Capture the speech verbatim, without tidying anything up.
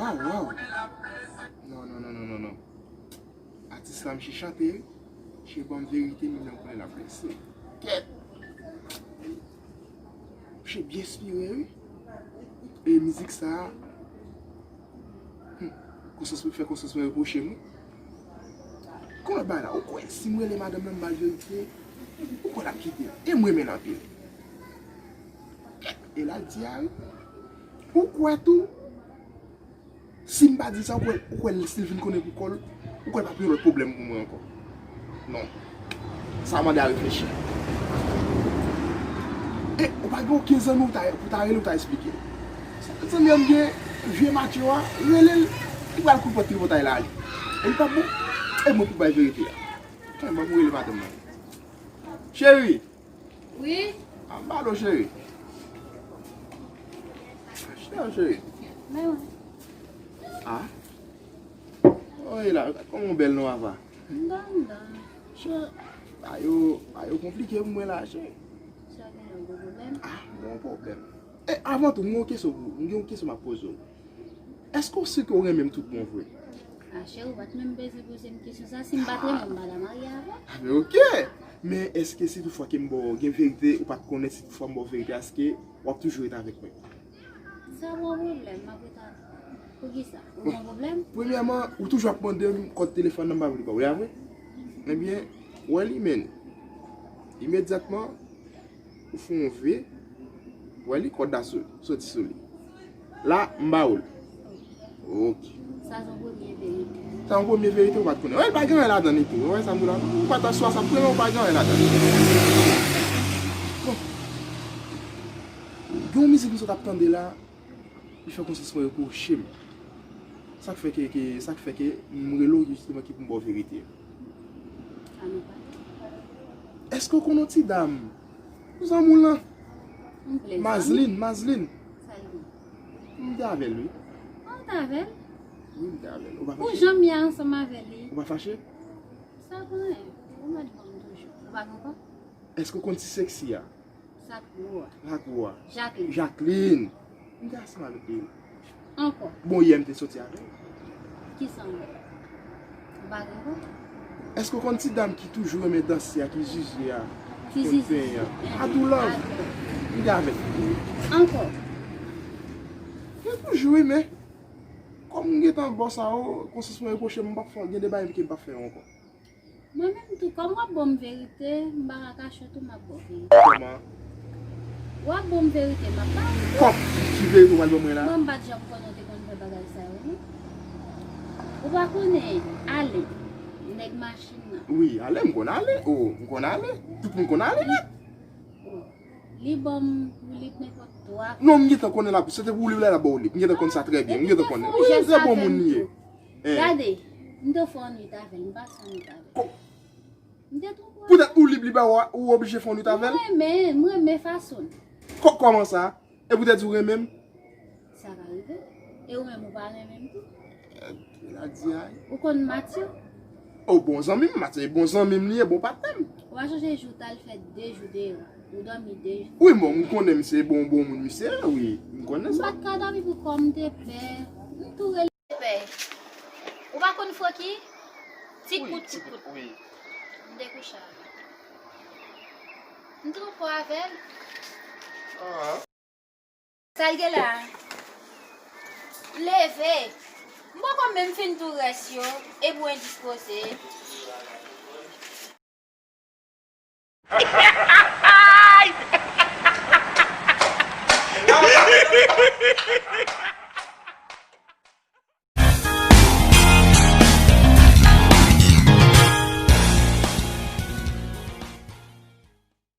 Ah, waw. Non, non, non, non, non, non. Atis la, misye chante, wi. Misye ban m verite, menm lè m konnen l ap blese. Kèt! Misye byen enspire, wi. E mizik sa a, hmm, konsyans mwen, fè konsyans mwen repwoche m, wi. Kòman bagay la? Ou kwè si m rele madanm nan, m ba l verite, ou kwè l ap kite m? E m renmen l anpil. E l al di a, wi. Ou kwè tou, si m pa di l sa, ou kwè, ou kwè si l vin konnen pou kò l, ou kwè l p ap yon lòt pwoblèm pou mwen ankò? Non. Sa mande a reflechi. E ou pa gen okenn zanmi ou ta, pou ta rele, ou ta esplike l. Sa zanmi an m gen, vye Matyo a, rele l, li pral kout pòt tripotay la ale. E li p ap bon. E mwen pou bay verite a. Kè ban m rele madanm nan. Cheri! Wi. Ah, pardon, cheri. Cheri, cheri. Men wi. Ah. Oye la, kòman w bèl non, apa? M dan, m dan. Cheri, bagay yo, bagay yo konplike pou mwen la, cheri. Sa gen yon gwo pwoblèm? Ah, m gen yon pwoblèm. E avan tou, m gen yon kesyon pou, m gen yon kesyon m ap poze w. Èske w si ke w renmen m tout bon vre? Ah, cheri, ou pa t menm bezwen poze m kesyon sa. Si m pa t renmen w, m pa ta marye avè w. Ah, men oke. Men èske si toutfwa ke m ba w gen verite, ou pa t konnen si toutfwa m ba w verite, èske w ap toujou rete avèk mwen? Sa pa yon pwoblèm, m ap rete avè w. Poukisa? Ou gen yon pwoblèm? Premyèman, ou toujou ap mande m kòd telefòn nan, m pa vle ba w, e a vre? Ebyen, w wè li, men imedyatman, ou fè yon ve, w wè li, kòd la sou, soti sou li. La, m ba ou l. Ok. Sa se yon premye verite. Sa yon premye verite ou pa t konnen. Wè, pa gen anyen ladan li tou. Ou wè sa m di w la? Ou pa t aswa sa, premye ou pa gen anyen ladan li. Bon. Gen yon mizik m sot ap tande la, li fè konsyans mwen repwoche m. Sa k fè ke, ke, sa k fè ke m rele w jisteman ki pou m ba w verite. Èske w konn yon ti dam? Zanmi w lan. Mazlin, Mazlin. Sa l di? M te avè l, wi. Ah, w te avè l? Wi, m te avè l. Ou pa fache? Ou janm ye ansanm avè li? Ou pa fache? Sa pa anyen. Ou mèt ban m toujou. Ou pa gen kò? Èske w konn ti seksi a? Sa k gwo a? Sa k gwo a? Jacqueline. Jacqueline. M te ansanm avèk li. Ankò? Bon, yè m te soti avè l. Kisa ankò? Ou pa gen kò? Èske w konn ti dam ki toujou renmen danse a, ki zizi a, ki konn penyen a? Adou Love. M te avèk li. Ankò? Gen toujou, wi, men kòm m gentan bòs a yo, konsyans mwen repwoche m, m p ap fè, gen de bagay ke m p ap fè yo ankò. Mwen menm tou, kòm w ap ban m verite, m pa ka kache w tou, m ap ba w verite. Kòman? W ap ban m verite, m ap ba w. Kòm ki verite w pral ban mwen la? Mwen m pa t janm konnen w te konn fè bagay sa yo, non. Ou pa konnen Ale, nèg machin nan. Wi, Ale, m konn Ale. O, m konn Ale. Tout moun konn Ale nèt. O, li ban m woulib nenpòt twa. Non, m gentan konnen la, se te pou woulib la, l ap ba w woulib. M gentan konn sa trè byen. M gentan konnen. Wi, se bon moun li ye. Gade, m te fè yon nwit avè l, m pase yon nwit avè l. M te twonpe w. Poutèt ou li, li ba w, ou oblije fè yon nwit avè l? M renmen, m renmen fason l. Kò-, kòman sa? E poutèt ou renmen m? Sa ka rive. E ou menm ou pa renmen m tou? Èd, la di ay. Ou konn Matyo? O, bon zanmi m, Matyo e bon zanmi m li ye, bon patnè m. Ou pa sonje jou w t al fè de jou deyò, ou dòmi de jou? Wi, bon, m konnen misye bon, bon moun misye ye, wi. M konnen sa. M pa t ka dòmi pou kò m te pè. M tou rele pè. Ou pa konn Francky? Ti kout, ti kout. Wi, ti kout, wi. M te kouche avè l. M twonpe w avè l. Ah. Sa l gen la? Leve. M poko menm fin tou rès yo, epi w endispoze.